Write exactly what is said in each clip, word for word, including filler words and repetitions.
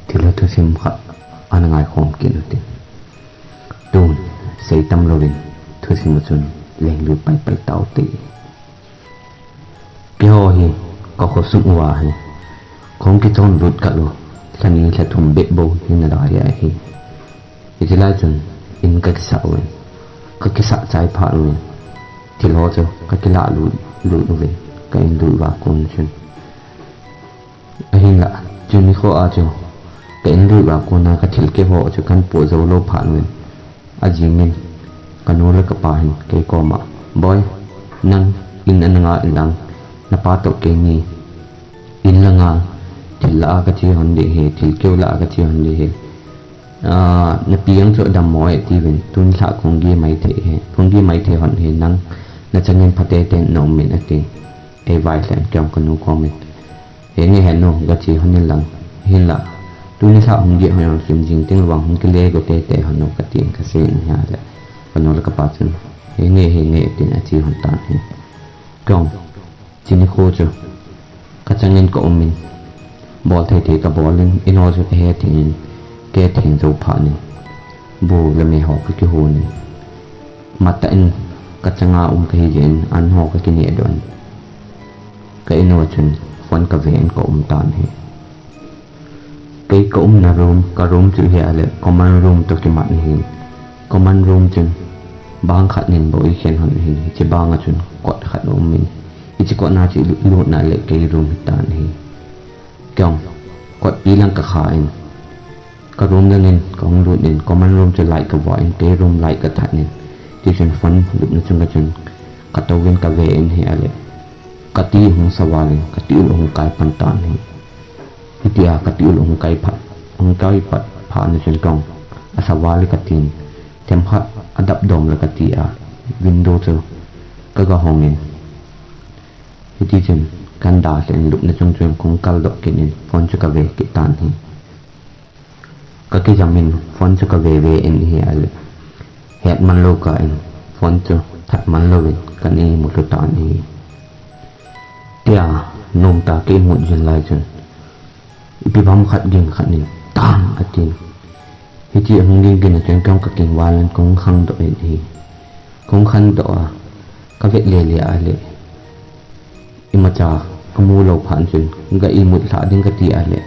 Thilha thusim khat ana ngaikhom kit u tin. Tun, seitam louvin, thusim a chun lenglut paipai tau te. Keiho hi, ka khosung uva hi, kahung kichon lut kah u, lha ni lha thum bep bou hi ana lai ahi. Hiti lai chun, in ka kisah uvin, ka kisah chai phat uvin, thil ho chu ka kilah lut, lut uvin, ka in lut uva kon chun. Ahinlah, tuni kho a chu, ka in lut uva kona ka thil keu ho chu kan po jou lou phat uvin, ajing in, ka nu le ka pa hin kei koma, Boi, nang in ana nga in lang, na pa toh keini in lang a, thil lah a ka che hon ding ahi, thil keu lah a ka che hon ding ahi. Ah, na pi jong chu adammo e, tiuvin, tuni lha kahung geh mai thei ahi, kahung geh mai thei hon ahi, nang na changin pha tei tei in na um in, ati. Ei vailhah in kei jong ka nu kom in, Henge henu, ga che hon in lang, hinlah, tuni lha hung geh hon jong chun jing teng vang hung kile go tei tei hon u, ka tin ka sei in ahile, ka nu le ka pa chun, Henge, henge, tin ache hon tan ahi. Kei jong, chuni kho chu, ka changin ka um in, bol thei thei ka bol in, in ho chu ka he theng in, ka he theng jou phat in, bu le me ho ka kihon in, matah in ka changa um ka hi jeh in, an ho ka kineh doh in, ka in uva chun phone ka ve in ka um tan ahi. Kei ka umna room, ka room chu ahile common room toh kimat ahin. Common room chun bang khat in bou eikhen hon ahin, hiche bang a chun kot khat aum in, hiche kot na chu lut na le kei room hitan ahi. Kei jong kotpi lang ka kha in, ka room lang in kahung lut in, common room chu light ka vah in, kei room light ka that in, tichun phone lupna chung a chun ka tou in ka ve in ahile, ka ti ahung sa val in, ka ti ul ahung kai pan tan ahi. Hitia ka ti ul ahung kai phat, ahung kai pat phat na chun kei jong, asa val e ka tin, themkhat adap dom le ka ti a, window chu ka ga hong in, hiti chun kan dalha in lupna chung chun kahung kal doh kit in phone chu ka ve kit tan ahi. Ka kijam in phone chu ka ve ve in ahile, het man lou kah in phone chu that man louvin kan imut lhu tan ahi. Tia, nomtah ka imut jing lai chun, ipi bang khat ging khat in, Tang! atin. Hiti ahung ging ging a chun kei jong ka kingval in kahung khang doh in ahi. Kahung khang doh a, ka vet le le ahile, imacha ka mu lou phat chun, ga imut lhah ding ka ti ahile,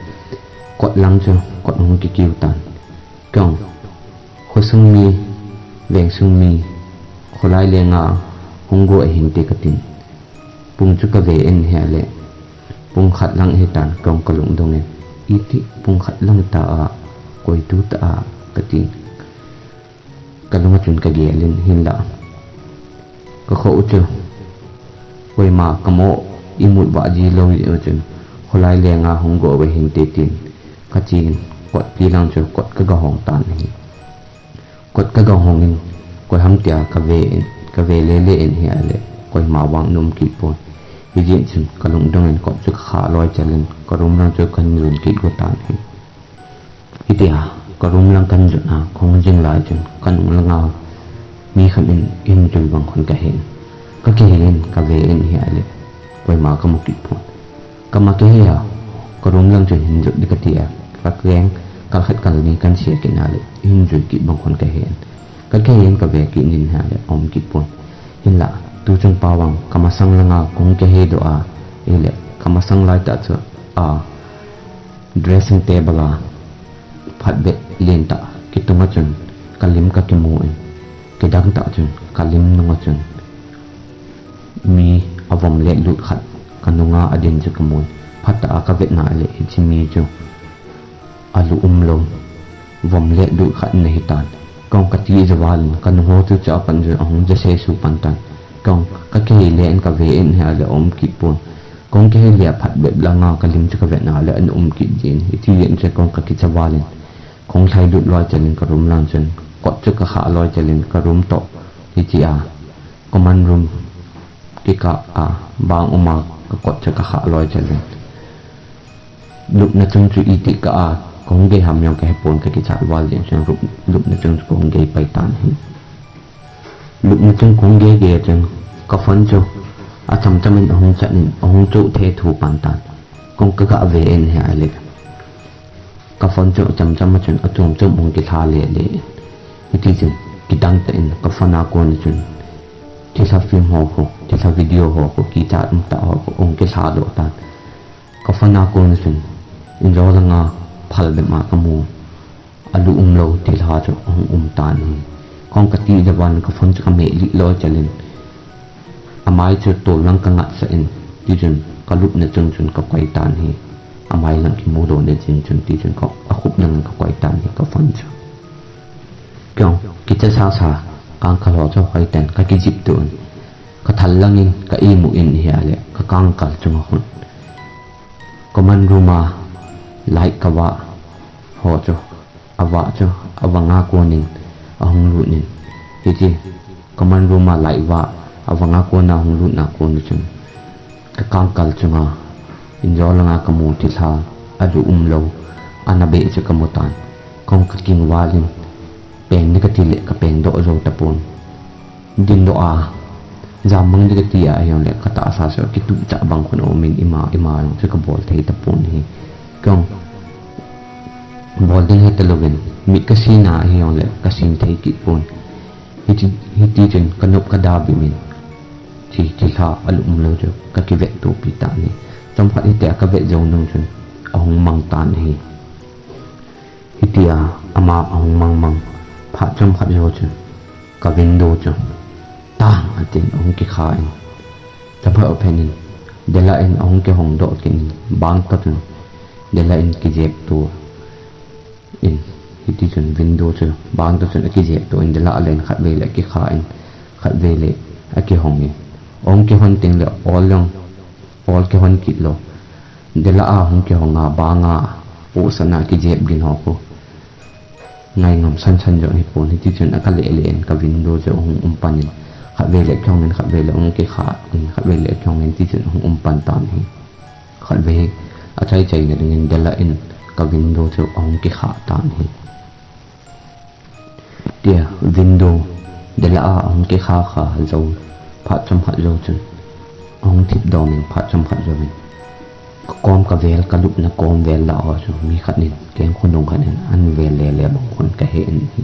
kot lang chu kot hung kikiu tan. Kei jong, khosung mi, vengsung mi, kholai lenga hung go ahinte ka tin. Pung chu ka ve in ahile, pung khat lang ahitan, kei jong ka lungdong in, iti pung khat lang ta a, koi tu ta a, ka tin. Ka lung a chun ka gel in, hinlah, ka khoh u chu koima ka mo imut vah ji lou jeh a chun, kholai lenga hung go ahinte tin, ka che in, kotpi lang chu kot ka ga hong tan ahi. Kot ka ga hong in, koi ham tia ka ve in, ka ve le le in ahile, koima vang ana um kit pon. Hijeh chun ka lungdong in kot chu ka khah loi chel in, ka room lang chu kan jun kit go tan ahi. Hitia, ka room lang kan jun a, kahung jing lai chun, ka nung langa mi khat in in jui bang khun ka he in. Ka kihei in, ka ve in ahile, koima ka mu kit pon. Ka ma kihei a, ka room lang chun hin jui ding ka ti a, ka keng, kal khat kal ni kan sia kit na le, hin jui kit bang khun ka he in. Ka kihei in, ka ve kit in ahile, aum kit pon. Hinlah, tuchung pau vang, ka masang langa kahung kihei doh a, ahile, ka masang lai tah chu a, dressing table a phatvet lentah kitung a chun ka lim ka kimu in, kidang tah chun ka lim nung a chun mi avom letlut khat ka nunga adin chu ka mu in, phatah a ka vet na le hiche mi chu alu umlou vom letlut khat ana hitan. Kei jong ka ti ija val in ka nung ho chu chua pat chun ahung ja seisu pan tan. Kei jong ka kihei le in ka ve in ahile aum kit pon. Kahung kihei le a phatvet langa ka lim chu ka vet na le ana um kit jin, hiti jeh chun kei jong ka kicha val in, kahung lhai lut loi chel in ka room lang chun, kot chu ka khah loi chel in ka room toh, hiche a, common room kikah a, bang um a, ka kot chu ka khah loi chel in. Lupna chung chu iti kah a kahung gei ham jong ka he pon, ka kichat val jeh chun, lupna chung chu kahung gei pai tan ahi. Lupna chung kahung gei gei a chun, ka phone chu acham cham in ahung chat in, ahung choh thethu pan tan. Kei jong ka ga ve in ahile, Ka phone chu chomchom a chun achom chom hung kilha lele. Hiti chun kidang tah in ka phone a kon chun thilha film ho khu, thilha video ho khu, kicha um tah ho khu hung kilha doh tan. Ka phone a kon chun injo langa phal bep ma ka mu. Alu umlou thilha chu ahung um tan ahi. Kong kati jeh a ka phone chu ka meh lih loi chalin. Amai chu tol lang ka ngatsah in, tichun ka lupna chung chun ka koi tan ahi. Amai lang kimu lou na jing chun tichun ka, akhup lang ka koi tan ahi ka phone chu. Kong, kicha sasa, kangkal ho chu hoiten ka kijip tun. Ka thal langin ka imu in ahile, ka kangkal chunga khun. Common room a light ka vah ho chu, avah chu, avanga konin ahung lut in. Hiti, common room a light vah, avanga kona hung lutna kon chun. Ka kangkal chunga, injo langa ka mu thilha, alu umlou, ana beh chu ka mu tan. Kong ka kingval in, peng ding kati le ka peng doh jou tapon. Din doh a, jam mang ding kati a, ahijongle ka tahsa chu kituh chah bang khun aumin ima, ima jong chu ka bol thei tapon ahi. Kong bol ding heta louvin, mit ka sin a, ahijongle ka sin thei kit pon. Hiti, hiti chun ka nop ka da bim in, thi, thilha alu umlou chu ka kivet topi tan ahi. Chomkhat hitia ka vet jou nung chun ahung mang tan ahi. Hitia ama ahung mang mang, phat chomkhat jou chun ka window chu tang atin ahung kikha in. Chomkhat a phat in, dela in ahung kihong doh kit in, bang toh chun dela in kijep to in, hiti chun window chu bang toh chun akijep to in, dela a len khatvei le akikha in, khatvei le akihong in. Ahung kihon teng le ol jong, ol kihon kit lou. Dela a hung kihong a, bang a, pohsahna kijep gin ho khu. Ngai ngam san san jong hipon, hiti chun aka lele in ka window chu ahung um pan in. Khatvei le akihong in, khatvei le ahung kikha in, khatvei le akihong in, tichun ahung um pan tan ahi. Khatvei achai chaina dingin dela in ka window chu ahung kikha tan ahi. Tia window dela a ahung kikha kha jou, phat chomkhat jou chun ahung thip dom in, phat chomkhat jou in ka kom ka vel, ka lupna kom vel lah ho chu mi khat in, keng khonung khat in ana ve lele bang khun ka he in ahi.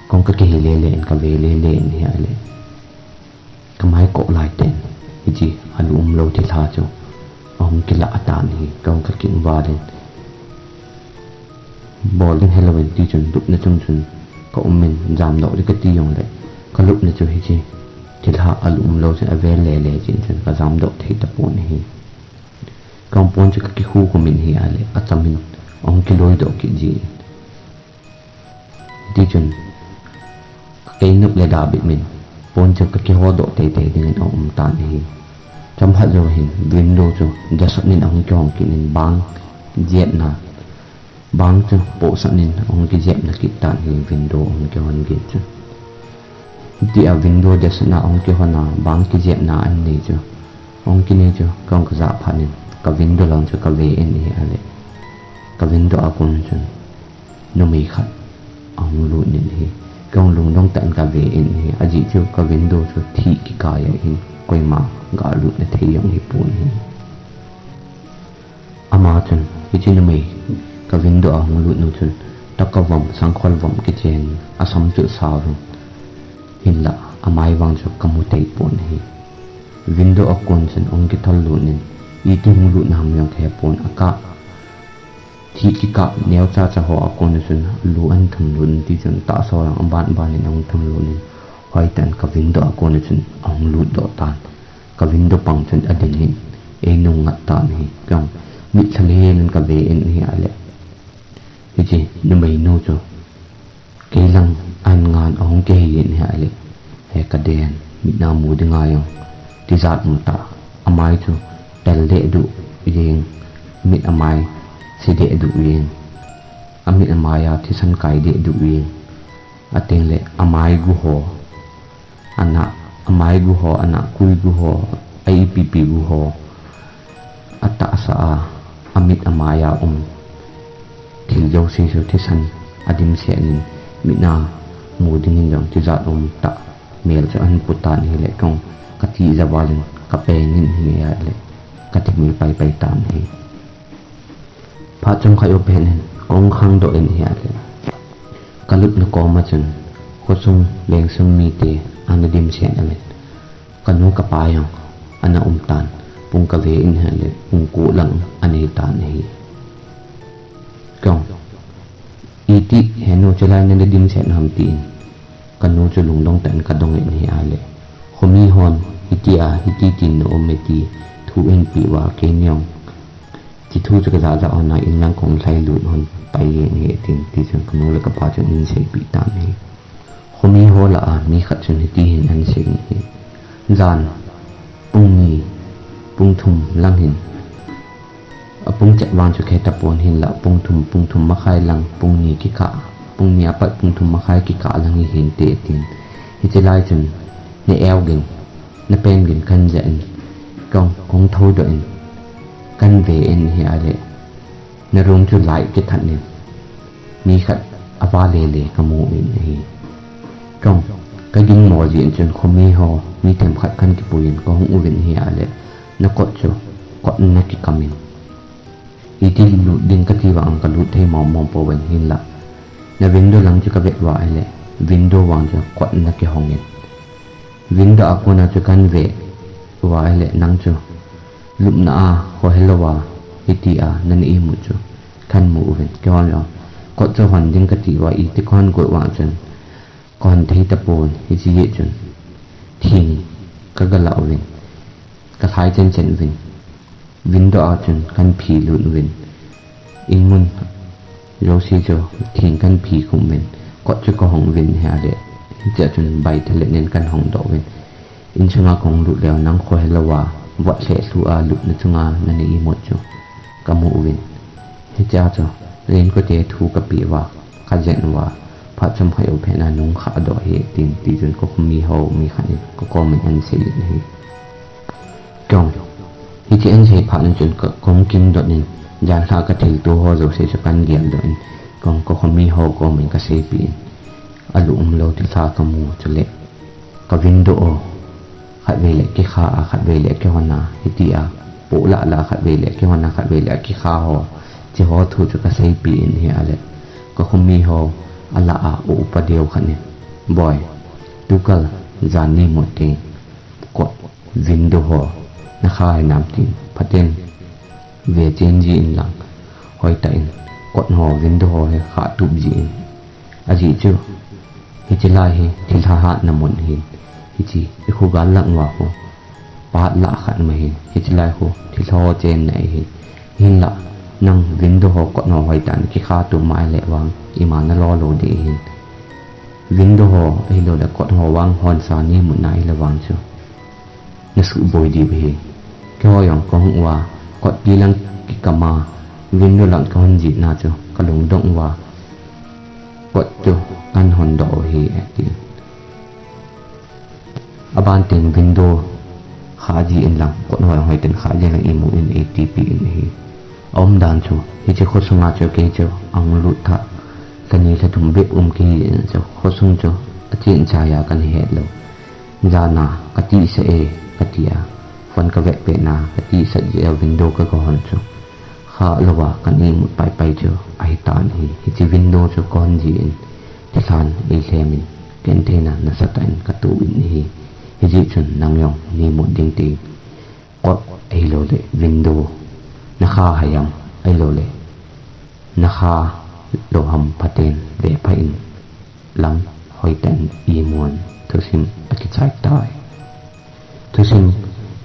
Kong ka kihe lele in, ka ve lele in ahile, ka mai koh lai ten, hiti alu umlou thilha chu ahung kilah tan ahi. Kong ka kingval in, bol ding helouvin, tichun lupna chung chun ka um in, jam doh ding kati jongle ka lupna chu hiti thilha alu umlou chun ave lele jin chun ka jam doh thei tapon ahi. Kong pon chu ka kikhu khum in ahile, acham in ahung kiloi doh kit jin. Tichun, ka kei nop le da bit min, pon chu ka kiho doh teitei dingin aum tan ahi. Chomkhat jou hin, window chu, dasot nin ahung kihong kit in, bang jepna, bang chu, pohsah nin ahung kijepna kit tan ahi, window ahung kihon gin chu. Tia window dasot na ahung kihon a, bang kijepna anei chu, ahung kinei chu, kong ka jah phat in, ka window lang chu ka ve in ahile, ka window a kon chun numei khat ahung lut in ahi. Kong lungdong tah in ka ve in ahi. Ajeh chu ka window chu thih kikai ahin, koima ga lutna thei jong hipon ahi. Ama chun, hiche numei ka window a hung lut nu chun, taka vom, sangkhol vom kichen, asam chu sa vin, hinlah amai vang chu ka mu tei pon ahi. Window a kon chun ahung kithol lut in, iti hung lutna ham jong ka he pon, aka thih kikah neocha cha ho a kon chun alu ahin thun lut in, tichun tahsa ho jong aban ban in ahung thun lut in, hoitah in ka window a kon chun ahung lut doh tan. Ka window pang chun ading in, ei nung ngat tan ahi. Kong mitlha le hin ka ve in ahile, hiche numei nu chu kei lang ahin ngan ahung kihei in ahile, he ka den, mit na mu dinga jong tijat um tah, amai chu tel deh duh jeng, mit amai se deh duh jeng, amit amai a thisan kai deh duh jeng, atengle amai gu ho, ana, amai gu ho, ana kui gu ho, a ipipi gu ho, atahsa a, amit amai a um thil jouse chu thisan adimset in, mit na mu dingin jong tijat um tah mel chu ahin pu tan ahile, kong ka tija val in ka peng in ahile, ka thimil paipai tan ahi. Phat chomkhat jou phat in, Kong khangdoh in ahi a le, ka lupna koma chun khosung lengsung mite ana dimset uvin, ka nu ka pa jong ana um tan, pung ka ve in ahi a le pung ko lang ana hi tan ahi. Kong, iti henu, chelai nana dimset ham tin, ka nu chu lungdong tah in ka dong in ahi a le, khomi hon hitia hiti tin na um e ti thu ahin peh uva, keini jong hiche thu chu ka jah jah hon a, in lang kong lhai lut hon pai jeng ahi tin, tichun ka nu le ka pa chun ahin seipeh tan ahi. Khomi ho lah a mi khat chun hiti hin ahin sei in ahi. Jan pung ni, pung thum lang hin, apung chet vang chu khe tapon, hinlah pung thum, pung thum makhai lang, pung ni kikah, pung ni apat pung thum makhai kikah lang hi hinte tin, hiche lai chun na eu gin, na pen gin kan ja in, kong, kong thoudoh in, kan ve in ahi a le, na room chu light kithat in, mi khat ava lele ka mu in ahi. Kong, ka ginmo jeh in chun khomi ho mi themkhat kan kipui in ka hung uvin ahi a le, na kot chu kot na kikam in, iti lut ding ka ti vang ka lut thei mong mong pouvin, hinlah na window lang chu ka vet uva ahi le, window vang chu kot na kihong in, window a kona chu kan ve uva ahi le, nang chu lupna a khohelou a hitia nana imut chu kan mu uvin. Keihon jong kot chu hon ding ka ti uva, iti ka hon got uva chun ka hon thei tapon, hiche jeh chun thing ka ga la uvin, ka lhai chen chen uvin, window a chun kan phi lut uvin, in mun jouse chu thing kan phi khum uvin, kot chu ka hong uvin ahi a le, hichea chun bai thalet nen kan hong doh uvin, in chunga kong lut leu nang khohelou a vot lheh lhu a lupna chunga nana imut chu ka mu uvin. Hichea chu inkote thu ka peh uva, ka jen uva, phat chomkhat jou phat na nung khah doh ahi tin, tichun ka khomi ho mi khat in ka kom in ahin sei in ahi. Kong, hiche ahin sei phat in chun ka, kong kin dot in, janhi a ka thilto ho jouse chu kan gel doh in, kong, ka khomi ho kom in ka seipeh in, alu umlou thilha ka mu chule ka window ho khatvei le kikha a, khatvei le kihon a, hitia poh lah lah a khatvei le kihon a, khatvei le kikha ho, hiche ho thu chu ka seipeh in ahi a le, ka khomi ho alah a u upa deu khat in, Boi, tukal jan ni mut teng kot, window ho na kha hinam tin phaten ve chen ji in lang, hoitah in kot ho, window ho hi khah tup ji in. Ajeh chu hiche lai hi thilha hatna mun ahin, hiche i khogal lang uva khu phat lah khat um ahin, hiche lai khu thilha ho chenna ahin, hinlah nang window ho kot ho hoitah in kikha tup ma ahile vang ima na lo lou ding ahin, window ho ahilou le kot ho vang hon sa ni mutna ahile vang chu na suboi diu ahi. Keiho jong ka hung uva, kot ti lang kikam a, window lang ka hon jihna chu ka lungdong uva, kot chu kan hon doh u ahi, ati. Aban teng window khah ji in lang, kot ho jong hoitah in khah ji in lang imu in, eitipi in ahi. Aumdan chu hiche khosunga chu kei chu ahung lut thah lha ni lha thum bep um kahi in chu, khosung chu achen chai a kana het lou. Jana ka tihsah e, ka ti a, phone ka vet pet na, ka tihsah jeh a window ka ga hon chu, khah louva kan imut paipai chu ahitan ahi. Hiche window chu ka hon ji in, thilhan eilhem in, gentheina nasatah in ka toh in ahi. Hijeh chun nang jong na imut ding tin, kot ahilou le window na kha ham, ahilou le na kha lou ham, phaten vepha in lang, hoitah in imun, thusim akichai tai. Thusim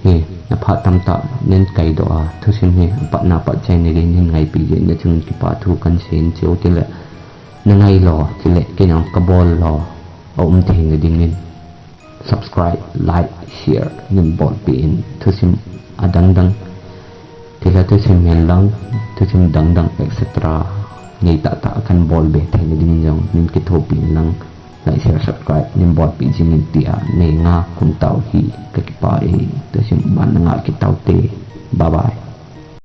hi na phat tamtah nen kaidoh a, thusim hi apatna pat chaina dingin ngaipi jeh in nachung kipa thu kan seiyin, chutile na ngai lou chule kei jong ka bol lou aum theina dingin subscribe, like, share nin bolpeh in, thusim adangdang, thilha thusim hen lang, thusim dangdang, et cetera nei tahtah kan bolbe theina dingin jong nin kithopi in lang, like, share, subscribe nin bolpeh jing in tia nei ngah kum tau hi, ka kipah e. Thusim ban ngah kit taute. Bye bye.